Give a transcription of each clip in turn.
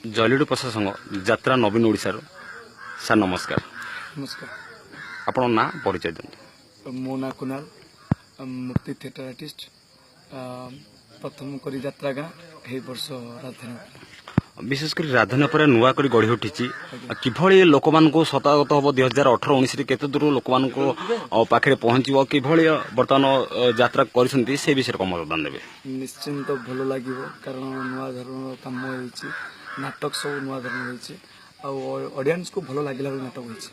ଜଲିଡୁ ପ୍ରଶାସନ ଯାତ୍ରା ନବୀନ ଓଡ଼ିଶାରୁ ସାର୍ ନମସ୍କାର। ନମସ୍କାର। ଆପଣଙ୍କ ନାଁ ପରିଚୟ ଦିଅନ୍ତୁ। ମୋ ନାଁ କୁନାଲ, ମୁକ୍ତି ଥିଏଟର ଆର୍ଟିଷ୍ଟ। ପ୍ରଥମ କରି ଯାତ୍ରା ଗାଁ ଏହି ବର୍ଷ ରାଜଧାନୀ ଉପରେ। ବିଶେଷ କରି ରାଜଧାନୀ ଉପରେ ନୂଆ କରି ଗଢ଼ି ଉଠିଛି, କିଭଳି ଲୋକମାନଙ୍କୁ ଶତାଗତ ହେବ? 2018 19ରେ କେତେ ଦୂର ଲୋକମାନଙ୍କ ପାଖରେ ପହଞ୍ଚିବ? କିଭଳି ବର୍ତ୍ତମାନ ଯାତ୍ରା କରିଛନ୍ତି, ସେ ବିଷୟରେ କଣ ମତଦାନ ଦେବେ? ନିଶ୍ଚିନ୍ତ ଭଲ ଲାଗିବ, କାରଣ ନୂଆ ଧରଣର କାମ ହେଇଛି, ନାଟକ ସବୁ ନୂଆ ଧରଣର ହେଇଛି ଆଉ ଅଡ଼ିଏନ୍ସକୁ ଭଲ ଲାଗିଲା ଭଳି ନାଟକ ହେଇଛି।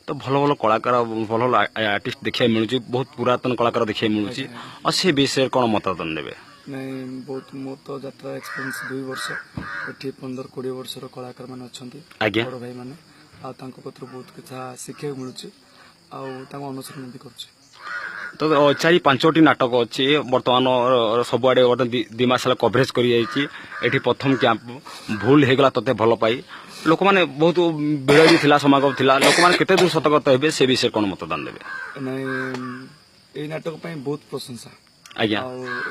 ତ ଭଲ ଭଲ କଳାକାର, ଭଲ ଭଲ ଆର୍ଟିଷ୍ଟ ଦେଖିବାକୁ ମିଳୁଛି, ବହୁତ ପୁରାତନ କଳାକାର ଦେଖିବାକୁ ମିଳୁଛି, ଆଉ ସେ ବିଷୟରେ କଣ ମତଦାନ ଦେବେ? ନାଇଁ, ବହୁତ ମୋ ତ ଯାତ୍ରା ଏକ୍ସପିରିଏନ୍ସ 2 ବର୍ଷ, ଏଠି 15 20 ବର୍ଷର କଳାକାରମାନେ ଅଛନ୍ତି, ବଡ଼ ଭାଇମାନେ, ଆଉ ତାଙ୍କ କତିରୁ ବହୁତ କଥା ଶିଖିବାକୁ ମିଳୁଛି ଆଉ ତାଙ୍କୁ ଅନୁସରଣ ବି କରୁଛି। ତ 4 5ଟି ନାଟକ ଅଛି ବର୍ତ୍ତମାନ, ସବୁଆଡ଼େ ବର୍ତ୍ତମାନ 2 ମାସ ହେଲା କଭରେଜ କରିଯାଇଛି। ଏଠି ପ୍ରଥମ କ୍ୟାମ୍ପ ଭୁଲ ହେଇଗଲା ତତେ ଭଲ ପାଇ, ଲୋକମାନେ ବହୁତ ଭିଡ଼ ବି ଥିଲା, ସମାଗମ ଥିଲା, ଲୋକମାନେ କେତେ ଦୂର ସତର୍କତା ହେବେ, ସେ ବିଷୟରେ କଣ ମତଦାନ ଦେବେ? ନାଇଁ, ଏଇ ନାଟକ ପାଇଁ ବହୁତ ପ୍ରଶଂସା। ଆଉ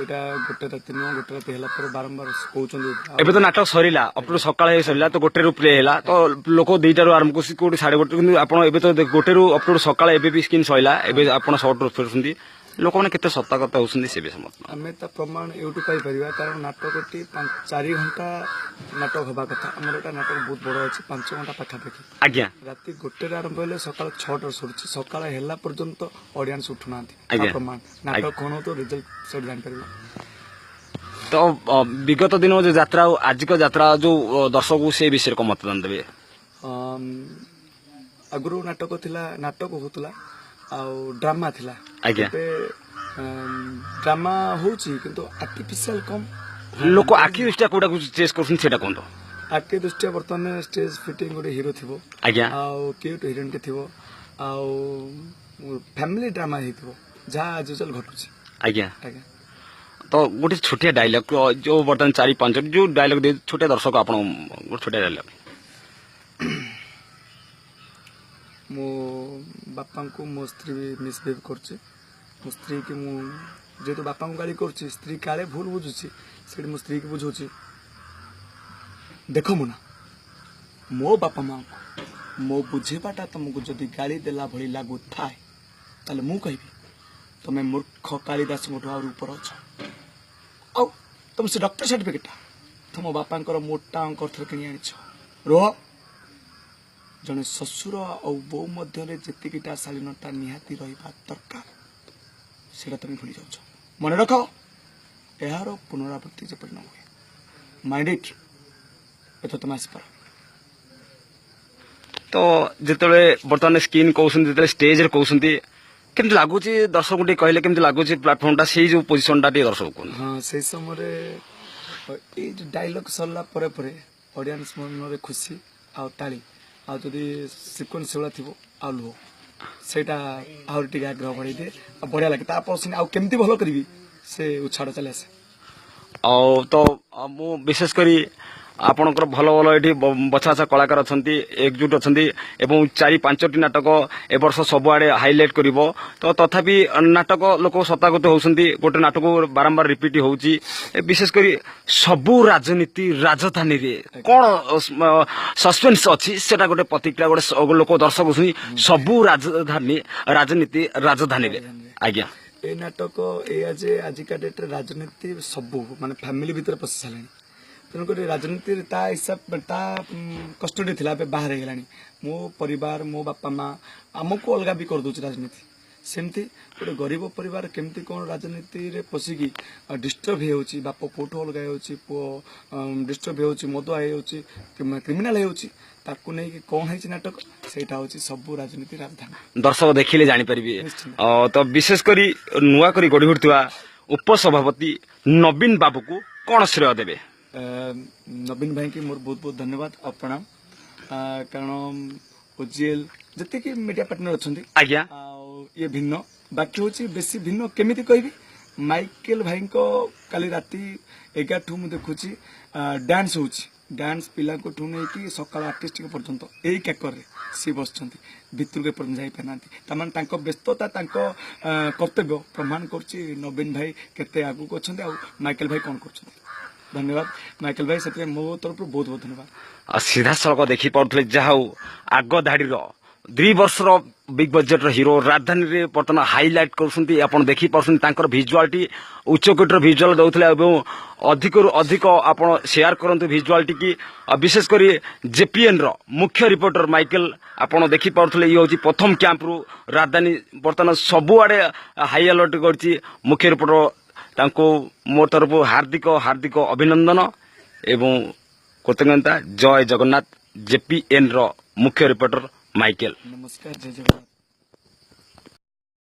ଏଇଟା ଗୋଟେ ରାତି ନୁହଁ, ଗୋଟେ ରାତି ହେଲା ପରେ ବାରମ୍ବାର କହୁଛନ୍ତି ଆଉ। ଏବେ ତ ନାଟକ ସରିଲା, ଅପଟୁ ସକାଳେ ସରିଲା, ତ 1ରୁ ପ୍ଲେ ହେଲା, ତ ଲୋକ 2ଟାରୁ ଆରମ୍ଭ କରୁଛି, କୋଉଠି 1:30। କିନ୍ତୁ ଆପଣ ଏବେ ତ 1ରୁ ଅପଟୁ ସକାଳେ ଏବେ ବି ସ୍କ୍ରିନ୍ ସରିଲା, ଏବେ ଆପଣ ସର୍ଟ ଫେରୁଛନ୍ତି, ଲୋକମାନେ କେତେ ସତର୍କତା ହେଉଛନ୍ତି ସେ ବିଷୟରେ ମତ। ଆମେ ତା ପ୍ରମାଣ ଏଇଠୁ ପାଇପାରିବା, କାରଣ ନାଟକଟି 4 ଘଣ୍ଟା ନାଟକ ହେବା କଥା, ଆମର ଏଟା ନାଟକ ବହୁତ ବଡ଼ ଅଛି, 5 ଘଣ୍ଟା ପାଖାପାଖି। ରାତି 1ରେ ଆରମ୍ଭ ହେଲେ ସକାଳ 6ଟାରେ ସରୁଛି, ସକାଳ ହେଲା ପର୍ଯ୍ୟନ୍ତ ଅଡ଼ିଏନ୍ସ ଉଠୁନାହାନ୍ତି। ତା ପ୍ରମାଣ ନାଟକ କଣ ହଉଥିବ, ରେଜଲ୍ଟ ସେଠି ଜାଣିପାରିବେ। ତ ବିଗତ ଦିନ ଯୋଉ ଯାତ୍ରା ଆଉ ଆଜିକ ଯାତ୍ରା ଯୋଉ ଦର୍ଶକକୁ, ସେ ବିଷୟରେ କଣ ମତଦାନ ଦେବେ? ଆଗରୁ ନାଟକ ଥିଲା, ନାଟକ ହଉଥିଲା ଆଉ ଡ୍ରାମା ଥିଲା। ଏବେ ଡ୍ରାମା ହଉଛି କିନ୍ତୁ ଆର୍ଟିଫିସିଆଲ କମ। ଲୋକ ଆଖି ଦୃଷ୍ଟିଆ କୋଉଟାକୁ ଚେସ୍ କରୁଛନ୍ତି, ସେଇଟା କୁହନ୍ତୁ। ଆଖି ଦୃଷ୍ଟିଆ ବର୍ତ୍ତମାନ ଷ୍ଟେଜ ଫିଟିଂ ଗୋଟେ ହିରୋ ଥିବ ଆଉ କ୍ୟୁଟ୍ ହିରୋଇନଟେ ଥିବ ଆଉ ଫ୍ୟାମିଲି ଡ୍ରାମା ହେଇଥିବ, ଯାହା ଆଜ ୟୁଜୁଆଲ ଘଟୁଛି। ଆଜ୍ଞା। ତ ଗୋଟେ ଛୋଟିଆ ଡାଇଲଗ, ଯୋଉ ବର୍ତ୍ତମାନ 4 5ଟି ଯୋଉ ଡାଇଲଗ ଦେଇ ଛୋଟିଆ ଦର୍ଶକ, ଆପଣ ଗୋଟେ ଛୋଟିଆ ଡାଇଲଗ। ମୋ ବାପାଙ୍କୁ ମୋ ସ୍ତ୍ରୀ ବି ମିସବିହେଭ୍ କରୁଛି। ମୋ ସ୍ତ୍ରୀକି ମୁଁ ଯେହେତୁ ବାପାଙ୍କୁ ଗାଳି କରୁଛି, ସ୍ତ୍ରୀ କାଳେ ଭୁଲ ବୁଝୁଛି, ସେଇଠି ମୋ ସ୍ତ୍ରୀକି ବୁଝଉଛି, ଦେଖ ମୁନା, ମୋ ବାପା ମାଆଙ୍କୁ ମୋ ବୁଝେଇବାଟା ତମକୁ ଯଦି ଗାଳି ଦେଲା ଭଳି ଲାଗୁଥାଏ, ତାହେଲେ ମୁଁ କହିବି ତମେ ମୂର୍ଖ କାଳିଦାସଙ୍କଠୁ ଆହୁରି ଉପରେ ଅଛ। ଆଉ ତମ ସେ ଡକ୍ଟର ସାର୍ଟିଫିକେଟଟା ତମ ବାପାଙ୍କର ମୋଟା ଅଙ୍କ ଅର୍ଥରେ କିଣି ଆଣିଛ। ରୁହ, ଜଣେ ଶ୍ୱଶୁର ଆଉ ବୋଉ ମଧ୍ୟରେ ଯେତିକିଟା ଶାଳୀନତା ନିହାତି ରହିବା ଦରକାର, ସେଇଟା ତମେ ଭୁଲି ଯାଉଛ। ମନେ ରଖ, ଏହାର ପୁନରାବୃତ୍ତି ଯେପରି ନ ହୁଏ। ମାଇଣ୍ଡ ଇଟ୍, ଏଥର ତମେ ଆସିପାର। ତ ଯେତେବେଳେ ବର୍ତ୍ତମାନ ସ୍କ୍ରିନ୍ କହୁଛନ୍ତି, ଯେତେବେଳେ ଷ୍ଟେଜରେ କହୁଛନ୍ତି, କେମିତି ଲାଗୁଛି ଦର୍ଶକଙ୍କୁ ଟିକେ କହିଲେ, କେମିତି ଲାଗୁଛି ପ୍ଲାଟଫର୍ମଟା, ସେଇ ଯୋଉ ପୋଜିସନଟା ଟିକେ ଦର୍ଶକ କୁହନ୍ତୁ। ହଁ, ସେଇ ସମୟରେ ଏଇ ଯୋଉ ଡାଇଲଗ ସରିଲା ପରେ ପରେ ଅଡ଼ିଏନ୍ସ ମନରେ ଖୁସି ଆଉ ତାଳି, ଆଉ ଯଦି ସିକ୍ୱେନ୍ସ ସେଭଳିଆ ଥିବ ଆଉ ଲୁହ, ସେଇଟା ଆହୁରି ଟିକେ ଆଗ୍ରହ ବଢ଼େଇ ଦିଏ ଆଉ ବଢ଼ିଆ ଲାଗେ। ତାପରେ ସିନା ଆଉ କେମିତି ଭଲ କରିବି ସେ ଉତ୍ସାହ ଚାଲି ଆସେ। ଆଉ ତ ମୁଁ ବିଶେଷ କରି ଆପଣଙ୍କର ଭଲ ଭଲ ଏଠି ବଛା ବଛା କଳାକାର ଅଛନ୍ତି, ଏକଜୁଟ ଅଛନ୍ତି ଏବଂ 4 5ଟି ନାଟକ ଏ ବର୍ଷ ସବୁଆଡ଼େ ହାଇଲାଇଟ୍ କରିବ। ତ ତଥାପି ନାଟକ ଲୋକ ଶତାଗତ ହେଉଛନ୍ତି, ଗୋଟେ ନାଟକ ବାରମ୍ବାର ରିପିଟ୍ ହେଉଛି। ବିଶେଷ କରି ସବୁ ରାଜନୀତି ରାଜଧାନୀରେ କଣ ସସ୍ପେନ୍ସ ଅଛି, ସେଟା ଗୋଟେ ପ୍ରତିକ୍ରିୟା, ଗୋଟେ ଲୋକ ଦର୍ଶକ ହେଉଛନ୍ତି ସବୁ ରାଜଧାନୀ ରାଜନୀତି ରାଜଧାନୀରେ। ଆଜ୍ଞା। ଏଇ ନାଟକ ଏଇଆ ଯେ ଆଜିକା ଡେଟ୍ରେ ରାଜନୀତି ସବୁ ମାନେ ଫ୍ୟାମିଲି ଭିତରେ ପଶି ସାରିଲାଣି, ତେଣୁକରି ରାଜନୀତିରେ ତା ହିସାବ ତା କଷ୍ଟଡି ଥିଲା, ଏବେ ବାହାର ହେଇଗଲାଣି। ମୋ ପରିବାର, ମୋ ବାପା ମା ଆମକୁ ଅଲଗା ବି କରିଦେଉଛି ରାଜନୀତି। ସେମିତି ଗୋଟେ ଗରିବ ପରିବାର କେମିତି କ'ଣ ରାଜନୀତିରେ ପଶିକି ଡିଷ୍ଟର୍ବ ହେଇଯାଉଛି, ବାପ ପୁଅଠୁ ଅଲଗା ହେଇଯାଉଛି, ପୁଅ ଡିଷ୍ଟର୍ବ ହେଇଯାଉଛି, ମଦୁଆ ହେଇଯାଉଛି, କ୍ରିମିନାଲ ହେଇଯାଉଛି, ତାକୁ ନେଇକି କ'ଣ ହେଇଛି ନାଟକ, ସେଇଟା ହେଉଛି ସବୁ ରାଜନୀତି ରାଜଧାନୀ। ଦର୍ଶକ ଦେଖିଲେ ଜାଣିପାରିବେ। ନିଶ୍ଚିନ୍ତ। ତ ବିଶେଷ କରି ନୂଆ କରି ଗଢ଼ି ଉଠୁଥିବା ଉପସଭାପତି ନବୀନ ବାବୁକୁ କଣ ଶ୍ରେୟ ଦେବେ? ନବୀନ ଭାଇକି ମୋର ବହୁତ ବହୁତ ଧନ୍ୟବାଦ ଆଉ ପ୍ରଣାମ, କାରଣ ଓଜିଏଲ ଯେତିକି ମିଡିଆ ପାର୍ଟନର ଅଛନ୍ତି ଆଉ ଇଏ ଭିନ୍ନ, ବାକି ହଉଛି ବେଶୀ ଭିନ୍ନ କେମିତି କହିବି, ମାଇକେଲ ଭାଇଙ୍କ କାଲି ରାତି 11ଠୁ ମୁଁ ଦେଖୁଛି ଡ୍ୟାନ୍ସ ହଉଛି, ଡ୍ୟାନ୍ସ ପିଲାଙ୍କଠୁ ନେଇକି ସକାଳ ଆର୍ଟିଷ୍ଟଙ୍କ ପର୍ଯ୍ୟନ୍ତ ଏଇ କ୍ୟାକରରେ ସିଏ ବସିଛନ୍ତି, ଭିତରକୁ ଏପର୍ଯ୍ୟନ୍ତ ଯାଇପାରିନାହାନ୍ତି। ତାମାନେ ତାଙ୍କ ବ୍ୟସ୍ତତା, ତାଙ୍କ କର୍ତ୍ତବ୍ୟ ପ୍ରମାଣ କରୁଛି ନବୀନ ଭାଇ କେତେ ଆଗକୁ ଅଛନ୍ତି ଆଉ ମାଇକେଲ ଭାଇ କ'ଣ କରୁଛନ୍ତି। ଧନ୍ୟବାଦ ମାଇକେଲ ଭାଇ, ସେଥିପାଇଁ ମୋ ତରଫରୁ ବହୁତ ବହୁତ ଧନ୍ୟବାଦ। ଆଉ ସିଧାସଳଖ ଦେଖିପାରୁଥିଲେ, ଯାହା ହଉ ଆଗ ଧାଡ଼ିର 2 ବର୍ଷର ବିଗ୍ ବଜେଟ୍ର ହିରୋ ରାଜଧାନୀରେ ବର୍ତ୍ତମାନ ହାଇଲାଇଟ୍ କରୁଛନ୍ତି। ଆପଣ ଦେଖିପାରୁଛନ୍ତି, ତାଙ୍କର ଭିଜୁଆଲଟି ଉଚ୍ଚକୋଟୀର ଭିଜୁଆଲ ଦେଉଥିଲେ ଏବଂ ଅଧିକରୁ ଅଧିକ ଆପଣ ସେୟାର କରନ୍ତୁ ଭିଜୁଆଲଟିକି। ଆଉ ବିଶେଷ କରି ଜେପିଏନ୍ର ମୁଖ୍ୟ ରିପୋର୍ଟର ମାଇକେଲ, ଆପଣ ଦେଖିପାରୁଥିଲେ, ଇଏ ହେଉଛି ପ୍ରଥମ କ୍ୟାମ୍ପରୁ। ରାଜଧାନୀ ବର୍ତ୍ତମାନ ସବୁଆଡ଼େ ହାଇ ଆଲର୍ଟ କରିଛି ମୁଖ୍ୟ ରିପୋର୍ଟର। ତାଙ୍କୁ ମୋ ତରଫରୁ ହାର୍ଦ୍ଦିକ ହାର୍ଦ୍ଦିକ ଅଭିନନ୍ଦନ ଏବଂ କୃତଜ୍ଞତା। ଜୟ ଜଗନ୍ନାଥ। ଜେପିଏନ୍ର ମୁଖ୍ୟ ରିପୋର୍ଟର ମାଇକେଲ। ନମସ୍କାର, ଜୟ ଜଗନ୍ନାଥ।